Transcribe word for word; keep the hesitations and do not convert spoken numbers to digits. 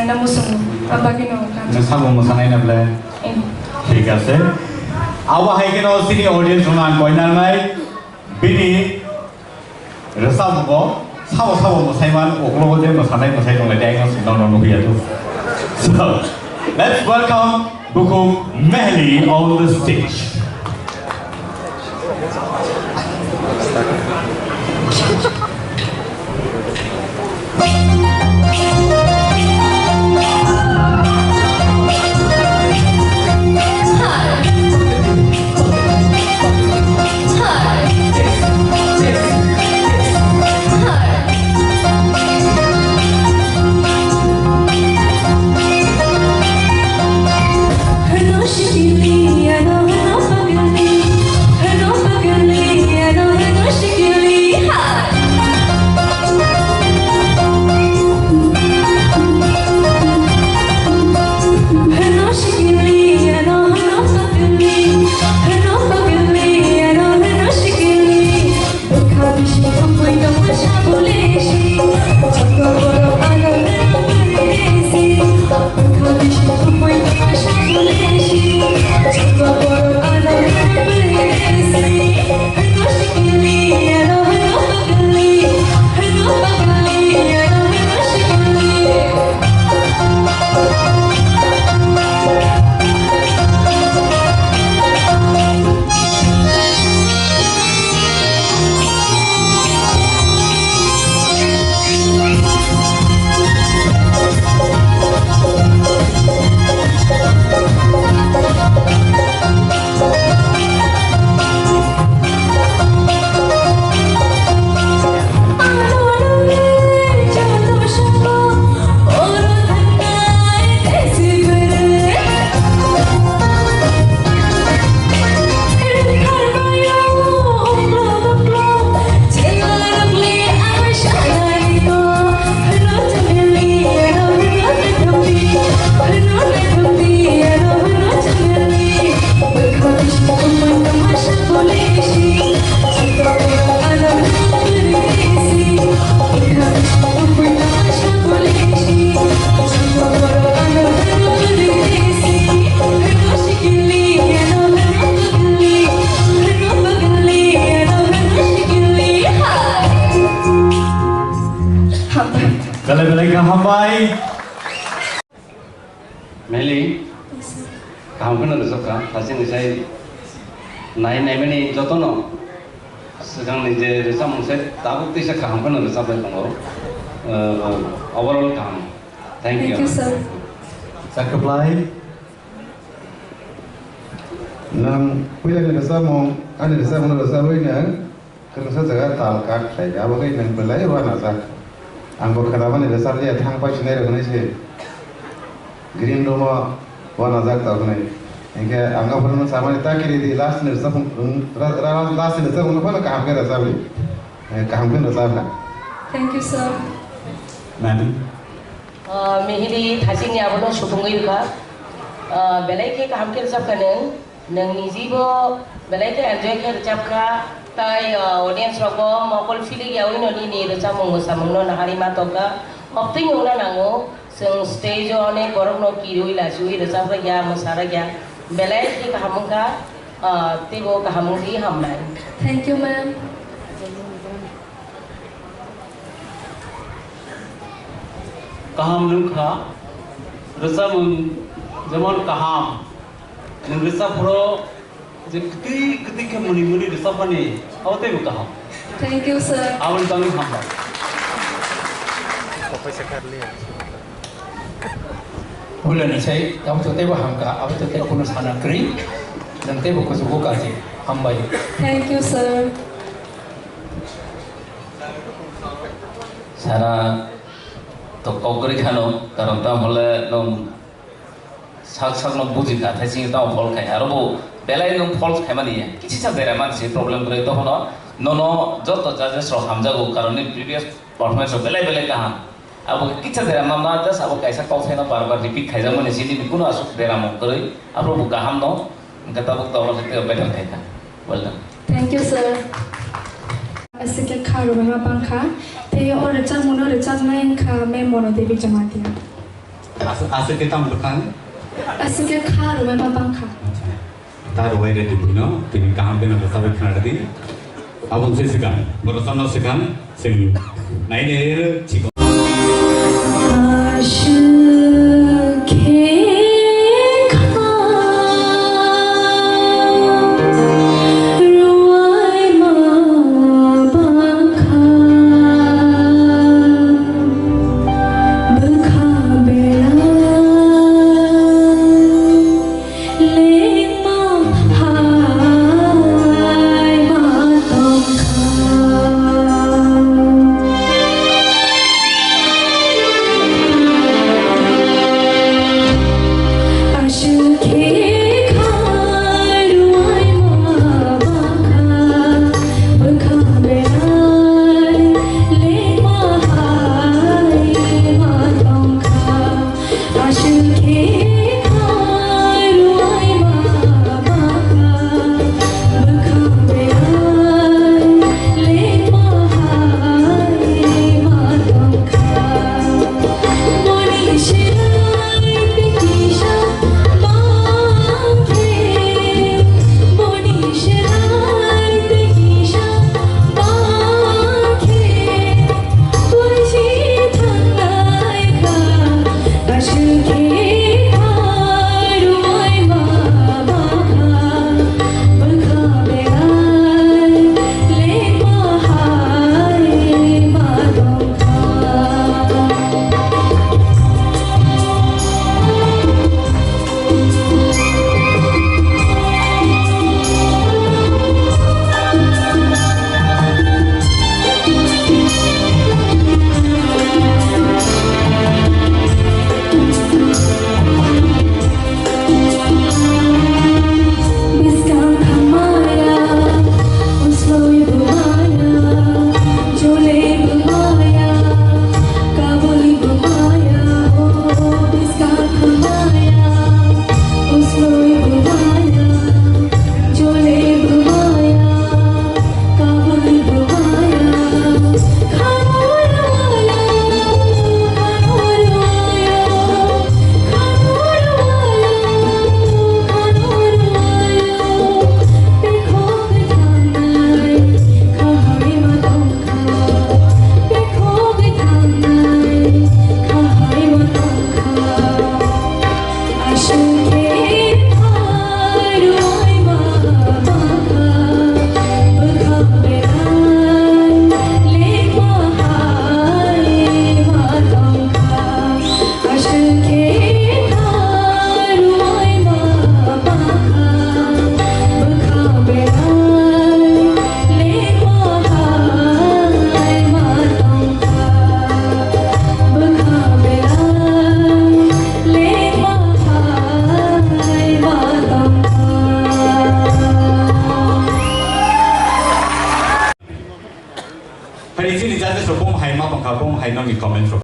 Ano musungo, abagino kan. Nang sabo mosanai na ble? Eh. Thik ase. Abo hai khe no sini audience rok ang koi nangnai. Bini rwchapmung bo sabo sabo mwsaiman, uklogo je mwsanai mwsai tonglai de, ayang song no nugwi ya to. So, let's welcome Bukhuk Mehli on the stage. Belai belai kha hambai. Meli, kaham kheno rwchapkha, thachini sai nai naimani jotono swkangni je rwchapmung se tabuk teisa kaham kheno rwchapbai tongo. Uh, overall kaham. Thank you. Thank you, sir. Sakwplai. Nang puilani rwchapmung, ani rwchapmungno rwchapwi nang kwrwngsa jaga tal cut khlai, abo khe nwng belai uanajak. Ang bo khwnamani rwchapya, thang pai sinai rok hinwi se green room o uanajak tok hinwi. Hinkhe ang aphuru samani ta kiri di, last ni rwchapmung, ra-, ra-, last ni rwchapmung no phano kaham khe rwchapli. Eh, kaham khe rwchapkha. Thank you, sir. Madam. Ah, Mihiri thachini abono sutungwi rwkha. Ah, belai khe kaham khe rwchapkha nwng. Nwng nijibo belai khe enjoy khe rwchapkha, tai, ah, audience rokbo mokol philik yaui no nini rwchapmung mwsamungno naharwi ma tongkha. Obtwi nukna nango, chwng stage o onek borokno kirui lachiui rwchaprakya, mwsarakya, belai khe kaham wngkha, ah, teibo kaham wngwi hamnai. Thank you, ma'am. Kaham wngkha, rwchapmung jemon kaham. Nwng rwchapphuru je kwtwi kwtwi khe mwnwi mwnwi rwchapmani, abo teibo kaham. Thank you, sir. Aboni bagwi hambai. Hula ni sai, abo to teibo hamkha, abo to teibo kuno sana kwrwi, nwng teibo kuchugo kaji, hambai. Thank you, sir. Sara to kok kwrwi khano, karon tamo hole nwng sak sakno buji kha, thai sini tamo phol khai, aro bo belai nwng phol khaimani ya. Kichisa dera mansi problem kwrwi, tokhono nono joto judges rok hamjago, karon ni previous performance rok belai belai kaham. Abo kisa dera manna, just abo kaisa kok thaino bar bar repeat khaijakmani, sini ni kuno aswk dera mung kwrwi, abo bo kaham no, hwnkhe tabuk tabuk khe better khai kha. Well done. Thank you, sir. Aswk khe kha rwbaima bang kha, tei o rwchapmung no rwchapnai wng kha Ma'am Mono Devi Jamatia. Aswk, aswk khe tamo bwkhang? Aswk khe kha rwmai ma bangkha. Ta rwai re di buino, tini kaham beno rwchapwi khna rwdi. Aboni se swkang, borok chano swkang, chwng nai nai rw chikon. Aswk khe kha rwai ma bangkha. Bwkha belai lengma hai ma tongkha. Aswk khe kha rwai ma bangkha, bwkha belai lengma hai ma tongkha. Aswk khe kha rwai ma bangkha, bwkha belai lengma hai ma tongkha. Phai chini judges rok bom hai ma tongkha, bom hai nokni comment rok.